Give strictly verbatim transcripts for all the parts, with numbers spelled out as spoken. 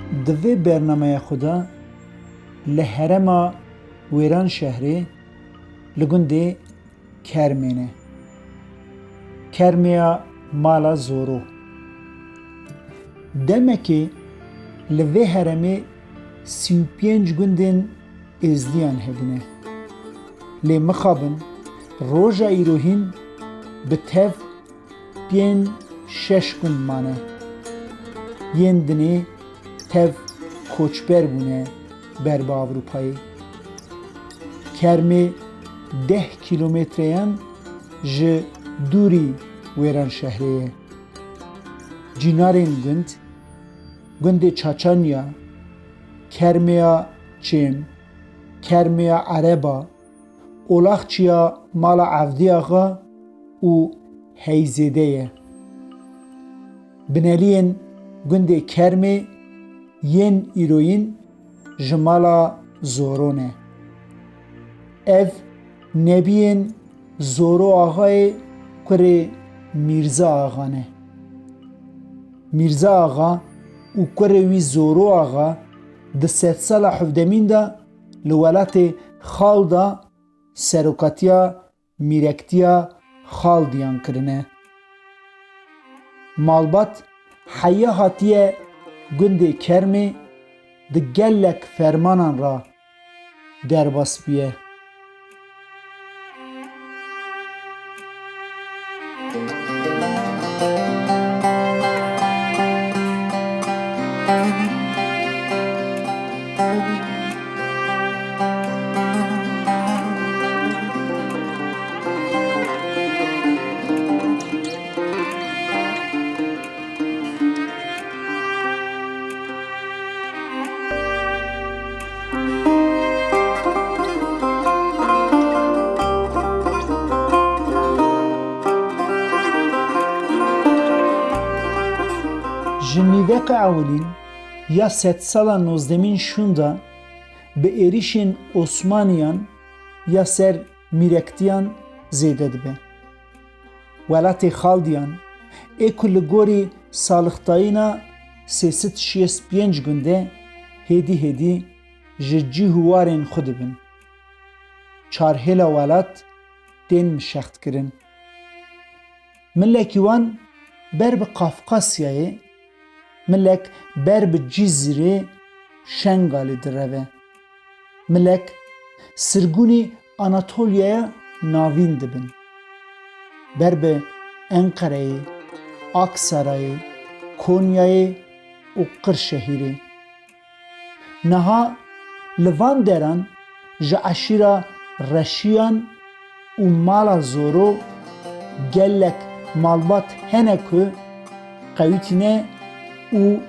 Di vê bernameya xwe de li herêma Wêranşehrê li gundê Kermê ne. Kermeya Mala Zoro. Demekê li vê herêmê sî û pênc gundên êzdiyan hebûne. Lê mixabin roja îro hîn bi tev pênc şeş gund mane. Yên dinê tev koçber bûne ber bi Ewropayê. Kermê deh kîlometreyan ji dûrî Wêranşehrê ye. Cînarên gund, gundê Çaçanya, Kermeya Çêm, Kermeya Ereba, Olaxçiya Mala Evdî Axa û Heyzêde ye. Bineliyên gundê Kermê yên îroyîn ji mala Zoro ne. Ev nebiyên Zoro Axayê kurê Mîrza Axa ne. Mîrza Axa û kurê wî Zoro Axa di sedsala hevdemîn de li welatê Xal de serokatiya mîrektiya Xaldiyan kirine. Malbat heya hatiye gundê Kermê di gelek fermanan re derbas bûye. Ji nîveqa ewilîn ya sedsala nozdemîn şûnda bi êrîşên Osmaniyan ya ser mîrektiyan zêde dibe. Welatê Xaldiyan ê ku li gorî salixtayîna sê sed şêst pênc gund e, hêdî hêdî ji cih û warên xwe dibin. Çarhêla welat tên mişextkirin. Milekî wan ber bi Qafqasyayê, milek ber bi Cizîrê, Şengalê direve. Milek sirgûnî Anatolyaya Navîn dibin. Ber bi Enqereyê, Aksarayê, Konyayê û Qirşehîrê. Niha li van deran ji eşîra Reşiyan û mala Zoro gelek malbat hene ku qewitîne û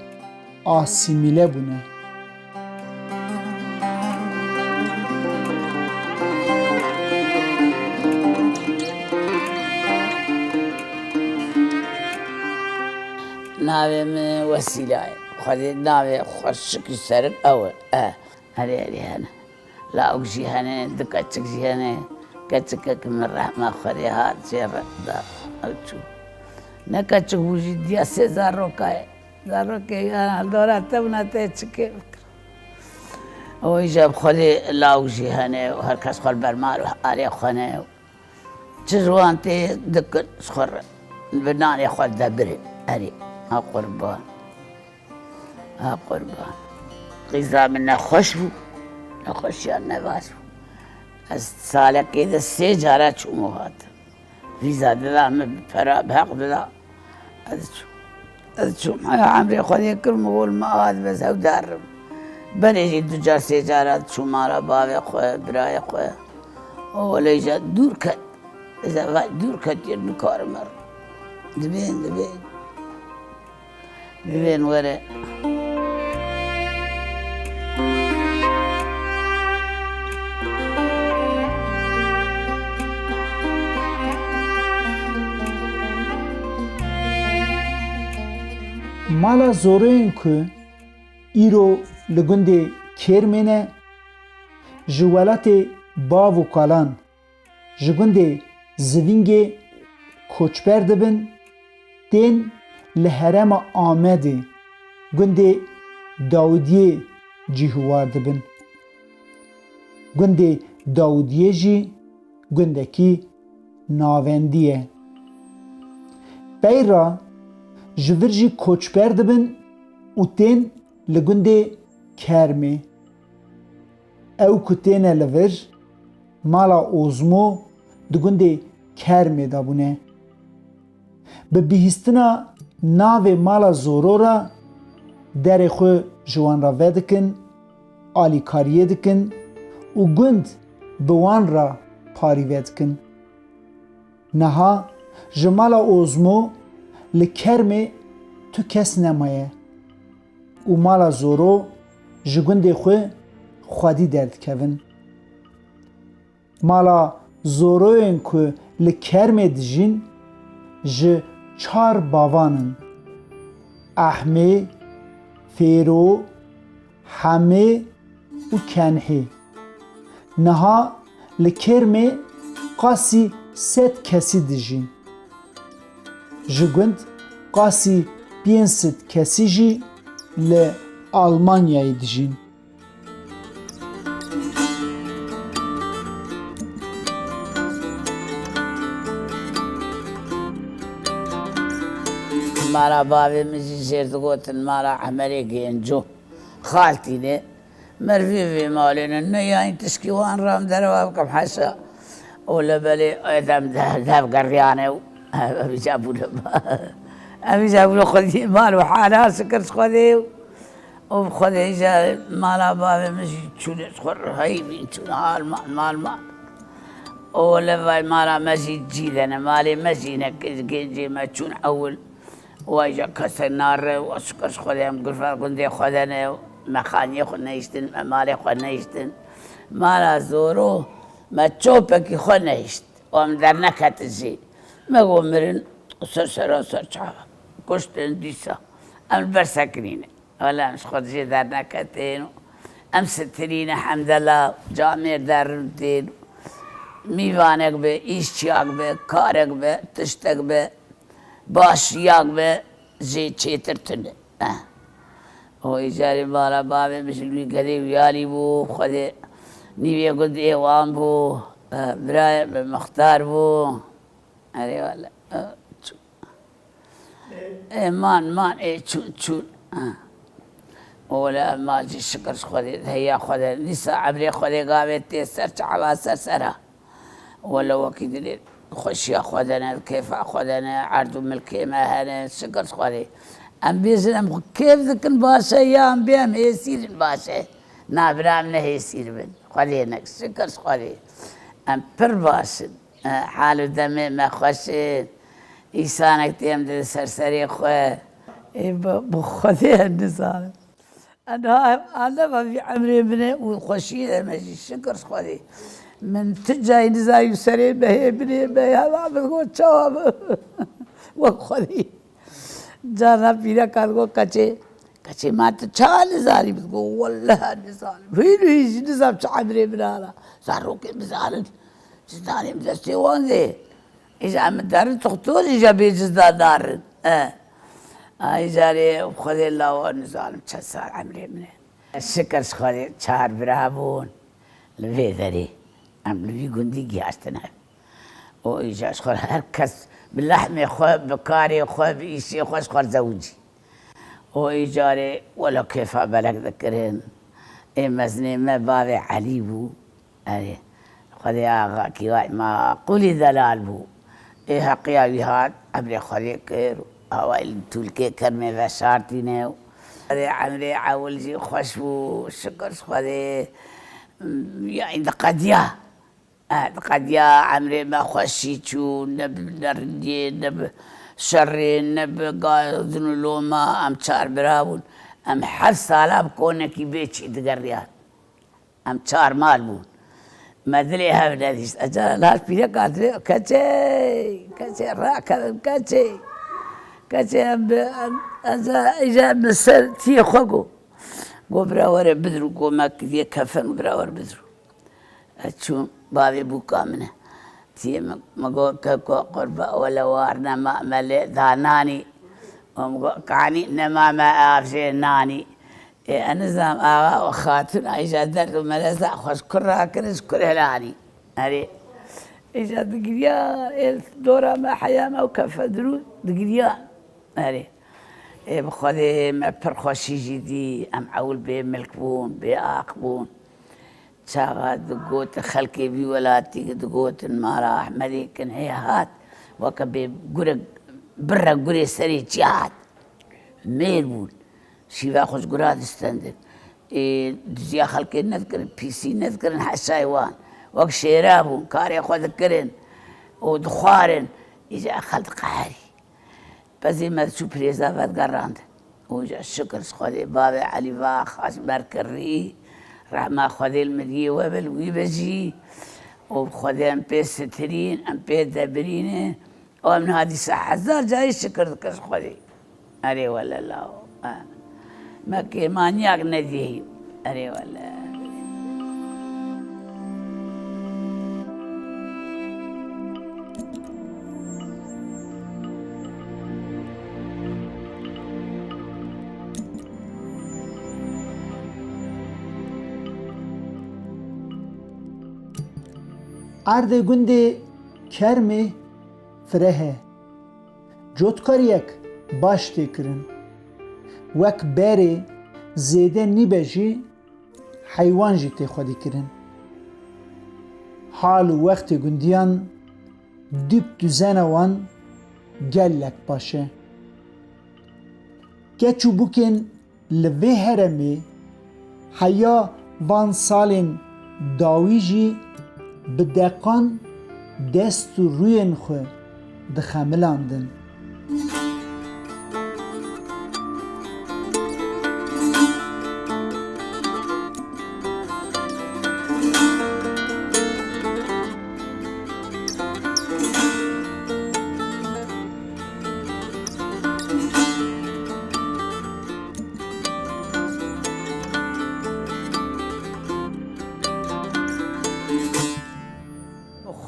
asîmîle bûne. Navê min Wesîla ye. Xwedê navê xweşikî serik ew e. Eh, erê, erê hene. Lawik jî hene, du keçik jî hene. Keçikek min rehma Xwedê hat jê re da. Ew çû. Ne keçik bû jî diya sê zarokayê. Zarokê ya hildora te bûna te çi kê bikir. Ew îja bi Xwedê lawik jî hene û her kes xwe li ber mal û alê xwe ne. Çi ji wan tê dikin ji xwe re. Bi nanê xwe de birê. Erê, ha qurban. Ha qurban. Qîza min nexweş bû. Nexweşiya nebaş bû. Ez salekê de sê cara çûm û hatim. Vîza dida min, bi pera, bi heq dida. Ez çûm. Ez çûm. Heya emrê Xwedê kirim û hol me hat, bes ew derim. Berê jî du car sê cara diçûm mala bavê xwe, birayê xwe. Û wele îja dûr ket. Ez ê vay dûr ketiye, nikarim herim. Dibên, dibên. Divên were. Mala Zoroyên ku îro li gundê Kêrmê ne, ji welatê bav û kalan, ji gundê Zivîngê koçber dibin, tên li herêma Amedê, gundê Dawidiyê cî hiwar dibin. Gundê Dawidiyê jî gundekî navendî ye. Pey re ji vir jî koçber dibin û tên li gundê Kermê. Ew ku têne li vir, mala Ozmo di gundê Kermê de bûne. Bi bihîstina navê mala Zoro re derê xwe ji wan re vedikin, alîkariyê dikin û gund bi wan re parî vedikin. Niha ji mala Ozmo li Kermê tu kes nemaye û mala Zoro ji gundê xwe xwedî derdikevin. Mala Zoroyên ku li Kermê dijîn ji çar bavan in: Ehmê, Fêro, Hemê û Kenhê. Niha li Kermê qasî sed kesî dijîn. Ji gund qasî pênc sed kesî jî li Almanyayê dijîn. Mala bavê min jî jêr digotin mala Emerê Genco. Xaltî ne. Merivê vê malê ne. Ne yayîn tişkî wan ram derewa bikim heşa. Û li belê êdem de-, dev geriyane û ev îca bûne. Ev îca bûne xwedî mal û hala şikir ji Xwedê û Û bi Xwedê îja mala bavê min jî çûne ji xwe re heyî bîn çûne Alman, Malman. Û li vay mala me jî cî de ne, malê me jî ne, ge-, gencê me çûn ewil. Wa îja kesek nare, wa şikir ji Xwedê em girva gundê xwe de ne, me xaniyê xwe nehiştin, me malê xwe nehiştin. Mala Zoro me çopekî xwe nehişt, wa min dernekete jî. Me got mirin, ser sera ser çava kuştin dîsa. Em li ber sekinîne. Wele em ji xwe jê derneketin û em sitirîne hemdela camêr derrûdên. Mîvanek be, îşçiyak be, karek be, tiştek be, başiyak be, jê çêtir tune. Eh. Û îcarê mala bavê min ji wî gedê wî alî bû, Xwedê nîvê gundê wan bû, eh, birayê min mixtar bû. Erê wele, eh, çû. Ê, man, man, ê, çûn, çûn. Ha. Ola, ma jî şikir ji Xwedê, heya Xwedê. Dîsa emrê Xwedê gavê tê ser çava ser sera. Wele wekî dilê xweşiya Xwedê ne, kêfa Xwedê ne, erd û milkê me hene, şikir ji Xwedê. Em bêjin, em xwe kêf dikin baş e, ya em bê em hêsîrin baş e. Na bira em ne hêsîr bin. Xwedê ne, şikir ji Xwedê. Em pir baş in. E, hal û demê me xweş e. Îsanek tê em didin ser serê xwe. Ê, bi, bi Xwedê ez nizanim. Ena, ena va vî emrê min e û xweşiyê de me jî şikir ji Xwedê. Min tu cayî nizanî serê me hê binê me ya, va min got çawa bi. Wek Xwedê. Carna pîreka digot keçê, keçê ma tu çawa nizanî? Min digot welleh nizanim. Hîn û hîn jî nizam çi emrê min ana. Zarokê min zanin. Cizdanê min destê wan de. Îja min derin toxtor îja bê cizdan narin. E. Ay carê Xwedê lawa nizanim çend sal emrê min e. Şikir ji Xwedê çar bira bûn. Li vê derê. Em li vî gundî gihaştine. Û îja ji xwe her kes bi lehmê xwe, bi karê xwe, bi îşê xwe ji xwe zewicî. Û îcarê wela kêfa belek dikirin. Ê mezinê me bavê Elî bû. Erê, Xwedê axa kî way ma qûlî delal bû. Ê heqiya wî hat, emrê Xwedê kir. Awayî li tûlkê kermê veşartîne. Erê, emrê ewil jî xweş bû. Şikir ji Xwedê. Yani diqediya. E, diqediya emrê me xweşî çû, ne bi nerindiyê, ne bi şerê, ne bi gazin û loma, em çar bira bûn. Em heft sala bi konekî bê çî digeriyan. Em çar mal bûn. Me dilê hev nedîşt. Eca lal pîrek hatibê, keçê, keçê, rakevin, keçê. Keçê em bi, em, eca, îca em bi ser tiyê xwe go. Go bira were bidir û go me kiriye kefen bira were bidir. Ez çûm, bavê bûka min e. Tiyê min, min got, keko qurba, wele war nema me lê da nanî. Û min got, kanî nema me avjê nanî. Ê, ez nizam axa û xatûn, îja derd û mereza xwe ji kur rakirin, ji kur helanî. Erê. Îja digiriya, ê, dora me, heya me û kefe dirû digiriya. Erê. Ê, bi Xwedê me pir xweşî jî dî, em ewil bê milk bûn, bê aq bûn. Çaxa digot, xelkê vî welatî digotin, mala Ehmedê kin hê hat, weke bê gure, birre gurê serê çi hat. Mêr bûn. Şîva xwe ji gura distendin. Ê, diziya xelkê nedikirin, pîsî nedikirin heşayê wan. Wek şêra bûn, karê xwe dikirin û dixwarin. Îca xelk diqeherî. Pezê me diçû pirêza vedigerand. Û îca şikir ji Xwedê, bavê Elî va xaç ber kirî, rehma Xwedê li miriyê we be, li wî be jî. Û bi Xwedê em pê sitirîn, em pê debirînin. Û em niha dîsa hezar carî şikir dikin ji Xwedê. Erê wele lawo. Ha. Me kêmaniyek nedî hî. Erê wele. Erdê gundê Kermê fireh e. Cotkariyek baş tê kirin. Wek berê zêde nîbe jî heywan jî tê xwedî kirin. Hal û wextê gundiyan, dîp duzena wan gelek baş e. Keç û bûkên li vê heremê heya van salên dawî jî bi deqan dest û rûyên xwe dixemilandin.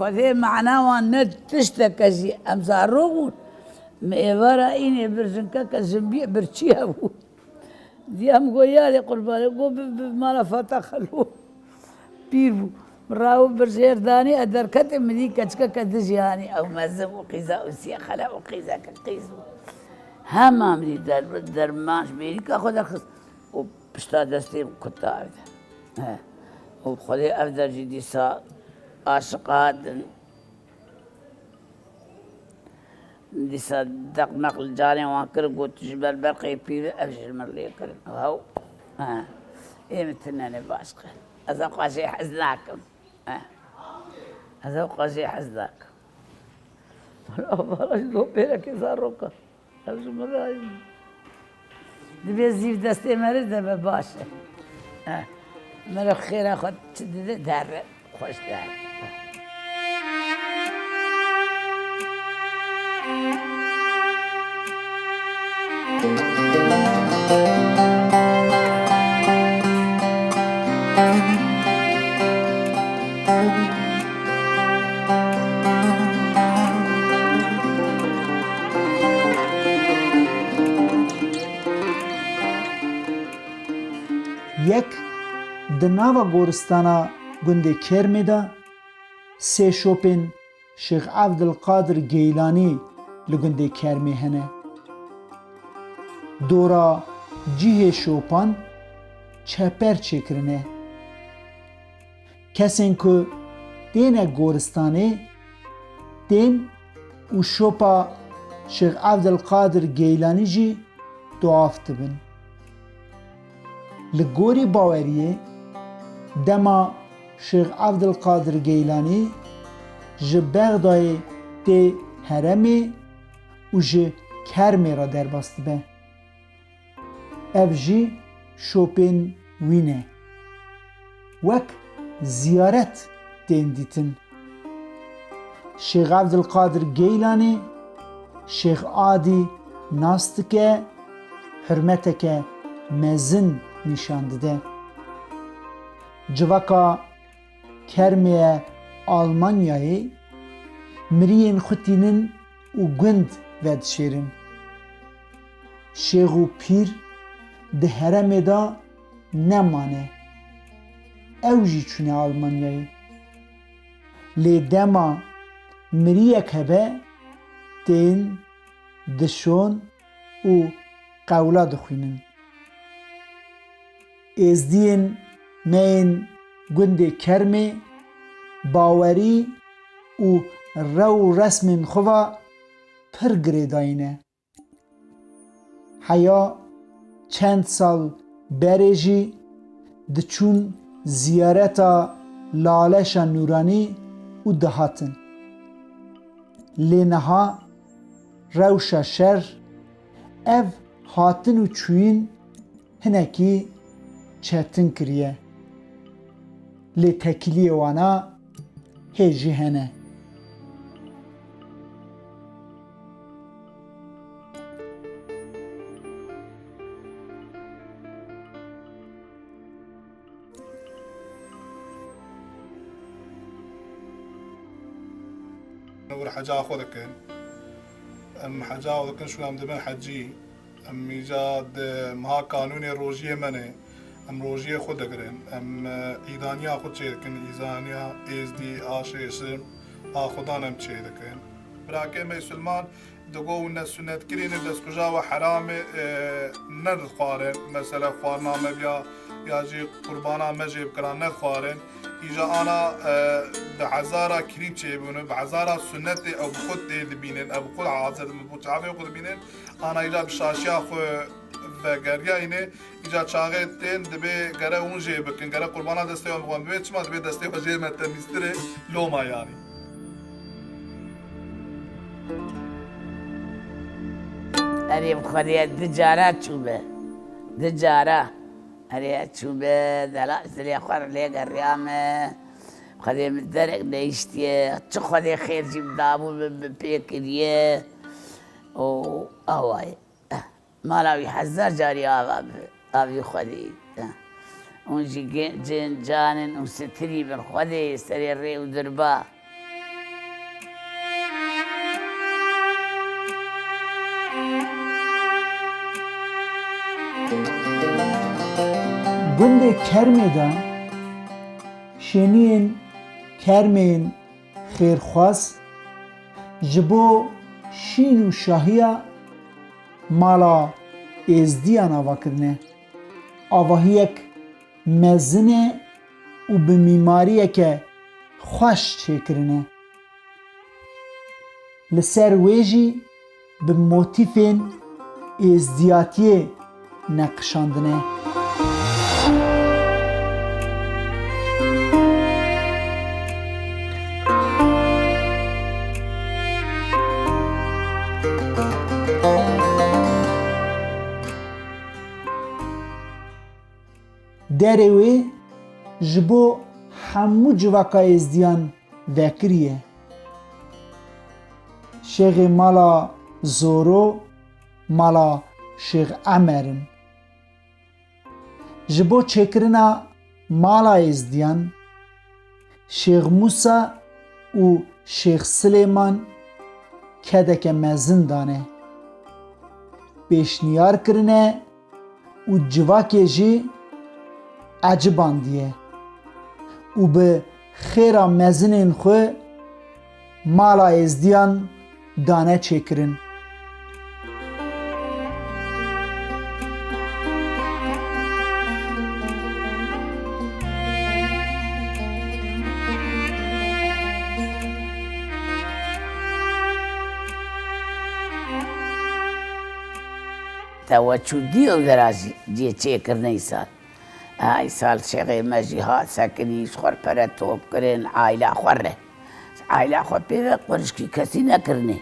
Xwedê mana wan ne tişteke jî, em zarok bûn. Mi êvara înê bir jinkeke jinbiyê birçî hebû. Diya min got, "Yarê qurbanê," got, "bi, bi mala Fata Xelo." Pîr bû. Min raw bir jêr danî, ez derketê, min dî keçikeke dijî hanî, ew mezin û qîza û siyê xele û qîzeke qîz bû. Hema min dî der, derman ji mêrîka xwe derxist û pişta destê min kuta ev der. He. Û Xwedê ev der jî dîsa aşiqa hatin. Dîsa deqmeq li carên wan kir, got, "Tu ji ber berqê pîr, ev jî ji min lê kirin." Hew. Ha. Ê min tune ne baş kir. Ez ew qajê hez nakim. Ha. Ez ew qajê hez nakim. Avara ji lopêrekê zaroka. Ev ji min re ye. Divê zîv destê meriv de be baş e. Eh, meriv xêra xwe çi dide, dere. Xweş dere. Yek di nava goristana gundê Kermê de sê şopên Şêx Evdilqadir Geylanî li gundê Kermê hene. Dora cihê şopan çeper çêkirine. Kesên ku têne goristanê tên û şopa Şêx Evdilqadir Geylanî jî tuaf dibin. Li gorî baweriyê, dema Şêx Evdilqadir Geylanî ji Bexdayê tê heremê û ji Kermê re derbas dibe. Ev jî şopên wî ne. Wek ziyaret tên dîtin. Şêx Evdilqadir Geylanî Şêx Adî nas dike, hurmeteke mezin nîşan dide. Civaka Kermê ye Almanyayê, miriyên xwe tînin û gund vedişêrin. Şêx û pîr di heremê de nemane. Ew jî çûne Almanyayê. Lê dema miriyek hebe tên, dişon û qewla dixwînin. Êzdiyên me yên gundê Kermê bawerî û rew û resmên xwe va pir girêdayî ne. Heya çend sal berê jî diçûn ziyareta Laleşa Nûranî û dihatin. Lê niha rewşa şer ev hatin û çûyîn hinekî çetin kiriye. Lê tekiliyê wana hê jî hene. Wir heca xwe dikin. Em heca xwe dikin, şû em dibin hecî. Em îca di meha kanûnê rojiyê me ne. Em rojiyê xwe digirin. Em, e, îdaniya xwe çêdikin. Îzaniya êzdî, aşê, şim a xudan em çêdikin. Birakê me Sulman digo hûn ne sunetkirî ne, destkuja we heram e, e, nedixwarin. Mesela xwarina me biya ya jî qurbana me jê bikiran nedixwarin. Îja ana, e, bi hezara kirî çêbûne, bi hezara sunetê ew bi xwe tê dibînin, ew bi xwe hazir dibin, bi çavê xwe dibînin. Ana îca bi şaşiya xwe vegeriyayîne, îca çaxê tên dibê gere hûn jê bikin, gere qurbana destê wan bixwin. Dibê çima? Dibê destê xwe jê me temîztir e, loma yanî. Erê, bi Xwedê du cara çûme. Du cara. Erê, çûme, dela zilê xwe lê geriyame. Xwedê min derek nehiştiye. Çi Xwedê xêr jî min dabû, min, min pê kiriye. û awa ye. Eh, mala wî hezar carî ava bi, avî Xwedê. Eh. Hûn jî gê-, cin, can in û sitirî bin Xwedê serê rê û dirba. Gundê Kermê de şêniyên Kermên xêrxwaz ji bo şîn û şahiya mala Êzdiyan ava kirine. Avahiyek mezin e û bi mîmariyeke xweş çêkirine. Li ser wê jî bi motîfên êzdiyatiyê neqişandine. Derê wê ji bo hemû civaka êzdiyan vekirî ye. Şêxê mala Zoro, mala Şêx Emer in. Ji bo çêkirina mala Êzdiyan, Şêx Mûsa û Şêx Silêman kedeke mezin dane. Pêşniyar kirine û civakê jî ecibandiye û bi xêra mezinên xwe mala Êzdiyan dane çêkirin. Te we çû dî ew dera jî cê çêkirine îsal. Ha, îsal şêxê me jî hat sekinî, ji xwe re pere top kirin, aîla xwe re. Aîla xwe pê ve qurişkî kesî nekirinê.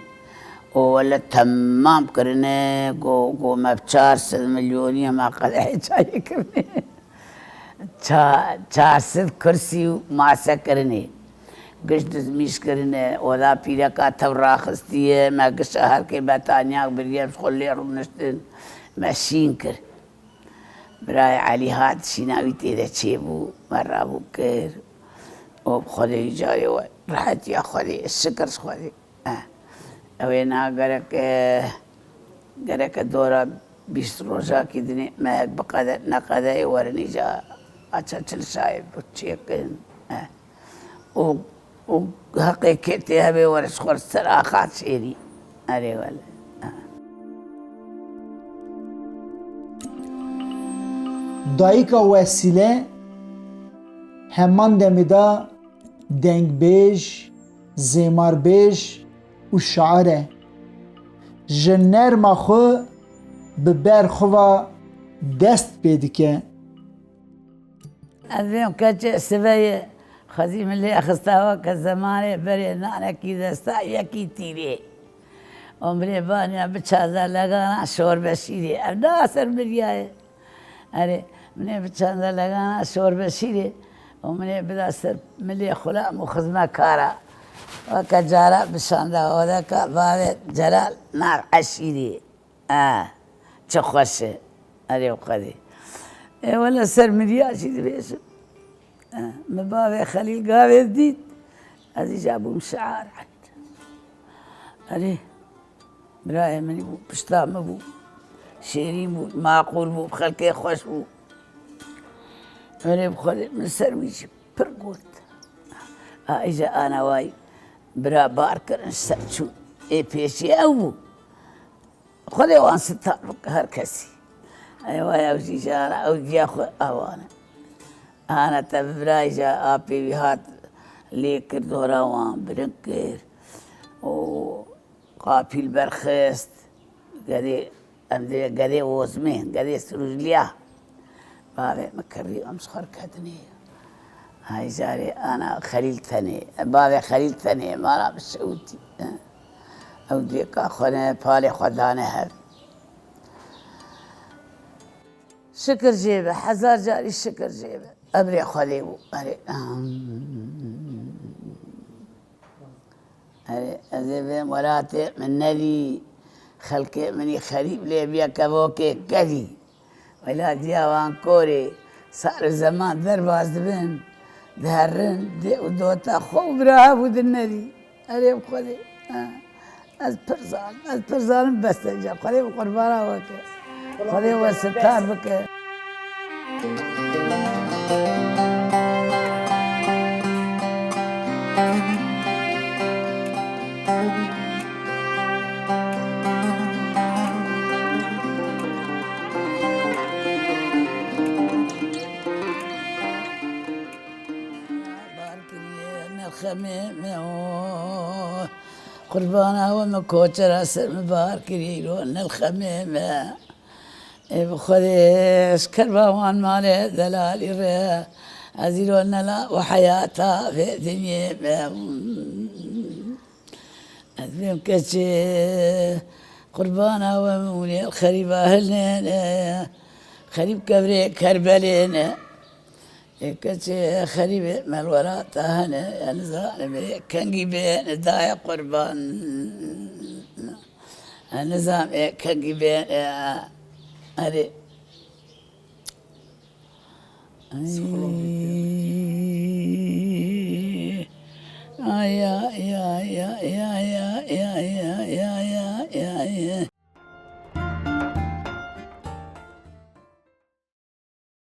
Û wele temam kirine, go, go me bi çar sed milyonî hema qedehê çayê kirinê. Ça-, çar sed kursî û mase kirinê. Giş dizmîş kirine, oda pîreka tev raxistiye, me gişa herkê betaniyak biriye, ji xwe lê rûniştin, me şîn kir. Birayê Elî hat, şîna wî tê de çêbû, me rabû kir. Û bi Xwedê carê we rehetiya Xwedê, şikir ji Xwedê. Eh, ew ê na gerek, eh, gereke dora Bîst rojekî dinê mehek biqede, neqede ê werin îca aça çilşayê bi çêkin. Eh. Û, û heqê kê tê hebe were ji xwe ser axa çêrî. Erê wele. Eh. Dayika Wesîle heman demê de dengbêj, zêmarbêj û şair e. Ji nerma xwe bi ber xwe ve dest pê dike. Ez vêm keçê siveyê xwezî min lê xista weke zemanê berê nanekî desta yekî tîrê. Û min ê baniya biçanda legana şorbe şîrê. Ev na ser miryayê. Erê, min ê biçanda legana şorbe şîrê û min ê bida ser milê xulam û xizmekara. Weke cara bişanda odeka bavê Celal nar eşîrê. Ah, çi xweş e. Erê Xwedê. Ê wele ser mirya jî dibêjim. Ah, min bavê Xelîl gavê dît. Ez îca bûm şiar. Erê. Birayê min bû, pişta min bû. Şêrîn bû, maqûl bû, bi xelkê xweş bû. Erê bi Xwedê min ser wî jî pir got. A îja ana way bira bar kirin ser çû. Ê pêşî ew bû. Xwedê wan sitar bike her kesî. Ey waya ew jî jara ew diya xwe awane. Ana te bi birayê ja apê wî hat lê kir dora wan bilind kir. Û qapîl berxist. Gedê, em dê gedê ozmê, gedê sirûjliya. Bavê min kirî em ji xwe ketinê. Hay carê ana Xelîl tenê. Bavê Xelîl tenê mala bi şewitî. Ew dêka xwe ne, palê xwe dane hev. Şikir jê be, hezar carî şikir jê be. Emrê Xwedê bû. Erê. Erê, ez ê vêm welatê min nedî, xelkê min î xerîb lê biye kevokê kedî. Welatiya wan korê, sar û zeman derbas dibin, diherin, dê û dota xwe û bira hev û din nedî. Erê bi Xwedê. Ha. Ez pir zalim, ez pir zalim bes te ca. Xwedê bi qurbana we ke. Xwedê we sitar bike. Bar kiriye nelxemê me o. Qurbana we me koçera ser me bar kiriye îro nelxemê me. Ê bi Xwedê ez kerba wan malê delalî re. Ez îro nela û heyata vê dinyê me. Ez bêm keçê qurbana we mûnê xerîba hilnêne. Xerîb kevrê kerbelê ne. Ê keçê xerîbê melwera te hene, ya nizanim ê kengî bê ne daye qurban. Ya nizam ê kengî bê ne, erê. Ay, ay, ay, ay, ay.